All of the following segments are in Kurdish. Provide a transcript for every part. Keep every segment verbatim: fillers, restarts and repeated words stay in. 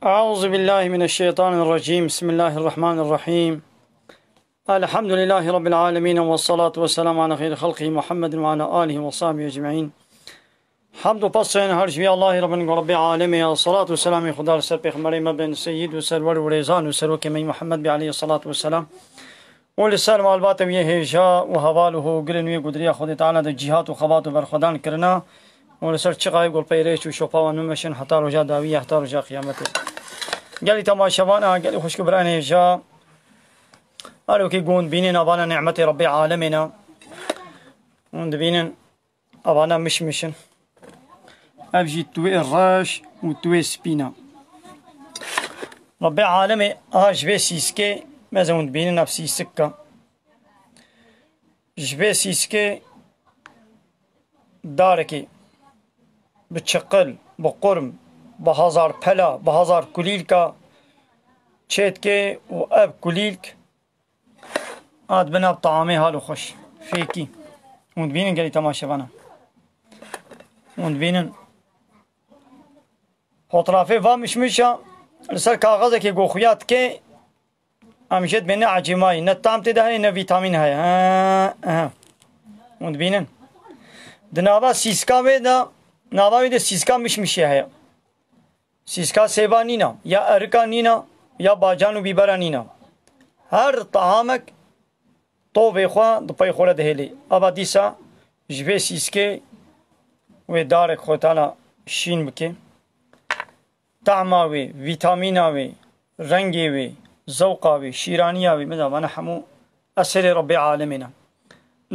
أعوذ بالله من الشيطان الرجيم. بسم الله الرحمن الرحيم. الحمد لله رب العالمين، والصلاة والسلام على خير خلقه محمد وعلى آله وصحبه أجمعين. Hamd û pes ên her ji vî Allahî re bin, ku Rebbê Alemê ya, salat û selamê Xuda li ser pêxemberê me bin, seyyid û serwer û rêzan û serokê me Muhammed bê aleyhi salatu ve selam. Û li ser malbatê wî yê hêja û heval û hogirên wî gudriya Xwedê Teala de cîhat û xebat û berxwedan kirina û li ser çiqayê gulpeyreş û şopa wan bimeşin heta roja dawiyê, heta roja qiyametê. Gelî temaşevana, gelî xwişk û birayên hêja, her wekî ku hûn dibînin, evana nîmetê Rebbê Alemê ne. Hûn dibînin, evana mişmiş in. Ev jî tuwê reş û tuwê spî ne. Rebbê Alemê a ji vê sîskê, mezin hûn dibînin ev sîsik e. Ji vê sîskê darekê bi çiqil, bi qurm, bi hazar pela, bi hazar kulîlka çêdikê û ev kulîlk hat bin ev taamê hal û xweş. Fêkî. Hûn dibînin gelî temaşevana. Hûn dibînin. Fotoğrafê va mişmişa li ser kaxezekê ku xuya dike, em jê dibê ne ecêmayî, ne tam tê de heye, ne vîtamîn heye. Ha, aha. Hûn dibînin. Di nava sîska wê de, nava wê de sîska mişmişê heye. Sîska sêva nîna, ya erika nîna, ya bacan û bîbera nîna. Her tahamek tovê xwe di pey xwe re dihêlê. Ava dîsa ji vê sîskê wê darek xwe tala şîn bike. Tahma wê, vîtamîna wê, rengê wê, zewqa wê, şîraniya wê, mizavana hemû eserê Rebbê Alemê ne.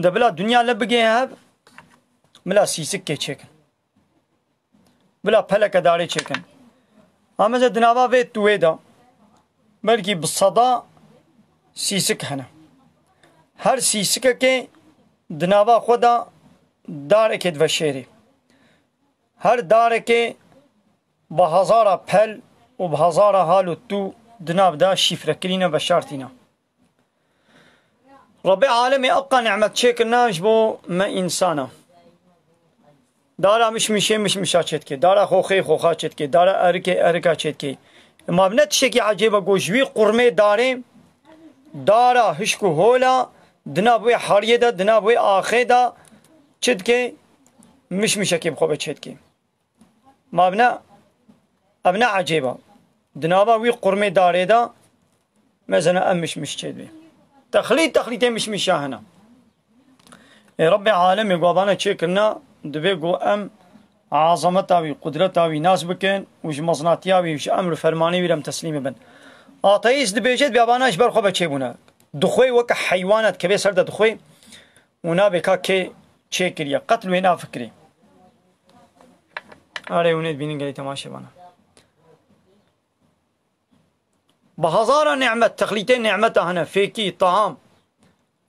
De bila dinya le bigê hev, bila sîsik kê çêkin. Bila peleke darê çêkin. Ameze di nava vê tuwê de belkî bi seda sîsik hene. Her sîsikekê di nava xwe de darekê diveşêrê. Her darekê bi hezara pel û bi hezara hal û tû di nav de şîfrekirî ne, veşartî ne. Rebê alemê eqa nîmet çêkirina ji bo me însana. Dara mişmişê mişmişa çêdikê, dara xoxê xoxa çêdikê, dara erikê erika çêdikê. Ma bi ne tiştekî ecêb e ku ji wî qurmê darê, dara hişk û hola di nav wê heriyê de, di nav wê axê de çi dike? Mişmişekê bi xwe ve çêdikê. Ma bi ne, ev ne ecêb e. Di nava wî qurmê darê de mezena em mişmiş çêdibê. Texlît, texlîtê mişmişa hene. Ê Rebbê alemê ku avana çêkirina, divê ku em azameta wî, qudreta wî nas bikin û ji mezinatiya wî, ji emr û fermanê wî re em teslîm bibin. Ateîst dibêje, dibê avana ji ber xwe ve çêbûne. Dixwê weke heywana dikeve ser de dixwê û nabê ka kê çêkiriye. Qet li wê nafikirê. Erê hûn ê dibînin gelî temaşevana. Bi hezara nîmet, texlîtê nîmeta hene, fêkî, taham.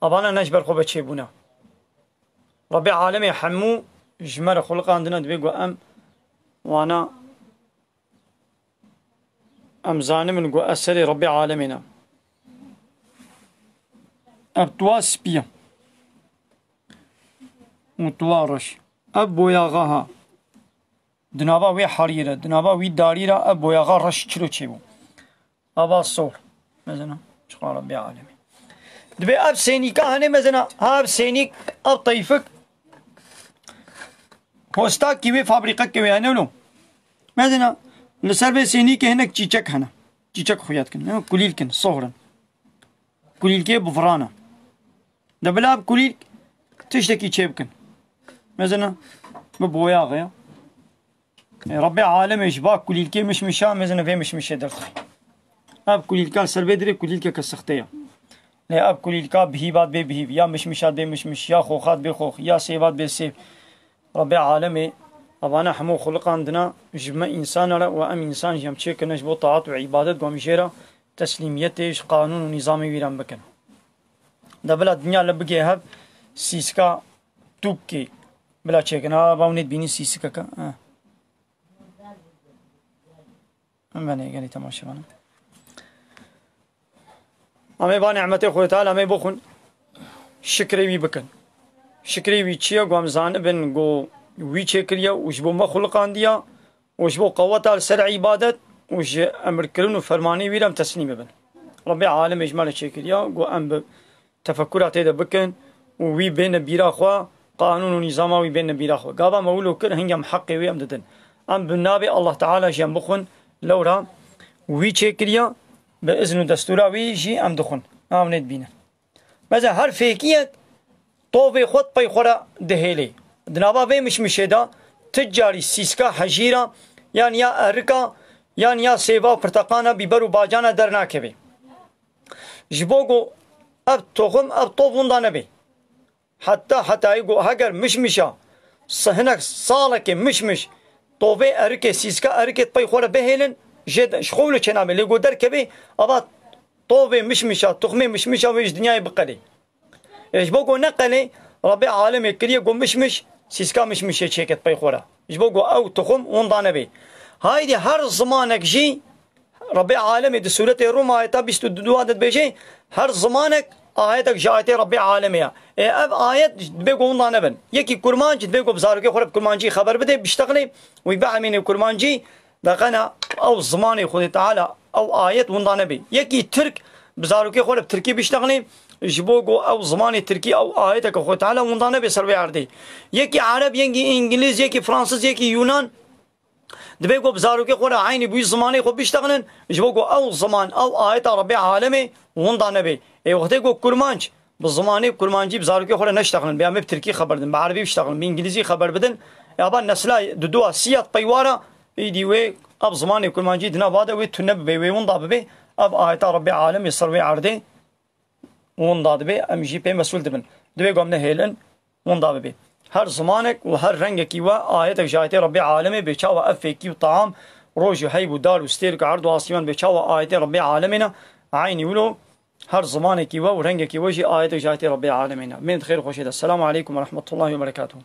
Avana ne ji ber xwe ve çêbûne. Rebê alemê hemû ji me re xuliqandine, divê ku em wana, em zanibin ku ez serê Rebê alemê ne. Ev tuwa spî ye. Û tuwa reş. Ev boyaxa ha. Di nava wê herî re, di nava wî darî re ev boyaxa reş çilo çêbû. Ava sor. Mezena, çiqa Rebê alemê. Dibê ev sênîka hene mezena, ha ev sênîk, ev teyfik. Hostakî wê fabrîqekê wê hene lo. Mezena, li ser vê sênîkê hinek çîçek hene. Çîçek xuya dikin. Ne, kulîlk in, sohr in. Kulîlkê bi virana. De bila bi kulîlk tiştekî çê bikin. Mezena, bi boyaxe ya. Ê, Rebê alemê ji va kulîlkê mişmişa, mezin vê mişmişê derdixî. Ev kulîlka ser vê dirê kulîlkeke sixte ye. Lê ev kulîlka bihîva dibê bihîv, ya mişmişa dibê mişmiş, ya xoxa dibê xox, ya sêva dibê sêv. Rebê alemê evana hemû xuliqandina ji me însan re û em însan jî em çêkirine ji bo taat û îbadet, ku em jê re teslîmiyetê ji qanûn û nîzamê wî re em bikin. De bila dinya li bigê hev sîska tûkê bila çêkin. Ha, va hûn ê dibînin sîsikeke. Ha. Em venê gelî temaşe bana. Em ê va nîmetê Xwedê Teala em ê bixwin. Şikrê wî bikin. Şikrê wî çi ye? Ku em zanibin ku wî çêkiriye û ji bo me xuliqandiya û ji bo qeweta li ser îbadet û ji emirkirin û fermanê wî re em teslîm bibin. Rebbê Alemê ji me re çêkiriya, got em bi tefekkura tê de bikin û wî bêne bîra xwe, qanûn û nîzama wî bêne bîra xwe. Gava me wilo kir, hingê em heqê wê em didin. Em bi navê Allah Teala jî em bixwin, lewra wî çêkiriya, bi izn û destûra wî jî em dixwin. Nav nê dibînin. Mesela her fêkiyek tovê xwe di pey xwe re dihêlê. Di nava vê mişmişê de ti carî sîska hejîra yan ya erika yan ya sêva û pirteqana bîber û bacana dernakeve. Ji bo ku ev toxum, ev tov winda nebe. Heta hetayî ku heger mişmişa se-, hinek salekê mişmiş tovê erikê, sîska erikê di pey xwe re bihêlin, jê de, ji xwe wilo çênabe. Lê ku derkeve, ava tovê mişmişa, tuxmê mişmişa wê ji dinyayê biqelê. Ê, ji bo ku neqelê, Rebbê Alemê kiriye ku mişmiş, sîska mişmişê çêke di pey xwe re. Ji bo ku ew tuxum winda nebe. Haydî her zimanek jî Rebbê Alemê di sûretê Rum ayeta bîst û du de dibêje, her zimanek ayetek ji ayetê Rebbê Alemê ye. Ê, ev ayet dibe ku winda nebin. Yekî kurmanc dibe ku bi zarokê xwe re bi kurmancî xeber bide, biştexilê, wî biemîne kurmancî, Daqena ew zimanê Xwedê Teala ew ayet winda nebe. Yekî Tirk bi zarokê xwe re bi Tirkî biştexilê, ji bo ku ew zimanê Tirkî ew ayeteke Xwedê Teala winda nebe ser vê erdê. Yekî Ereb, yekî Îngiliz, yekî Fransiz, yekî Yunan dibe ku bi zarokê xwe re eynî bi wî zimanê xwe biştexilin, ji bo ku ew ziman, ew ayeta Rebbê Alemê winda nebe. Ê wextê ku kurmanc bi zimanê kurmancî bi zarokê xwe re neştexilin, bê em ê bi tirkî xeber din, bi erebî biştexilin, bi îngilîzî xeber bidin, ya ba nesla di dua siya di peywa re, îdî wê ev zimanê kurmancî di nava de wê tune bibe, wê winda bibe, ev ayeta Rebbê Alemê ser wê erdê winda dibe, em jî pê mesûl dibin. Divê ku em nehêlin, winda bibe. Her zimanek û her rengekî we ayetek ji ayetê Rebbê Alemê bê çawa ev fêkî û taam, roj û heyb û dar û stêrk û erd û asîman bê çawa ayetê Rebbê Alemê ne, eynî wilo her zimanekî we û rengekî we jî ayetek ji ayetê Rebbê Alemê ne. Bên di xêr û xweşê de. Selamu aleykum ve rahmetullahi ve berekatuhu.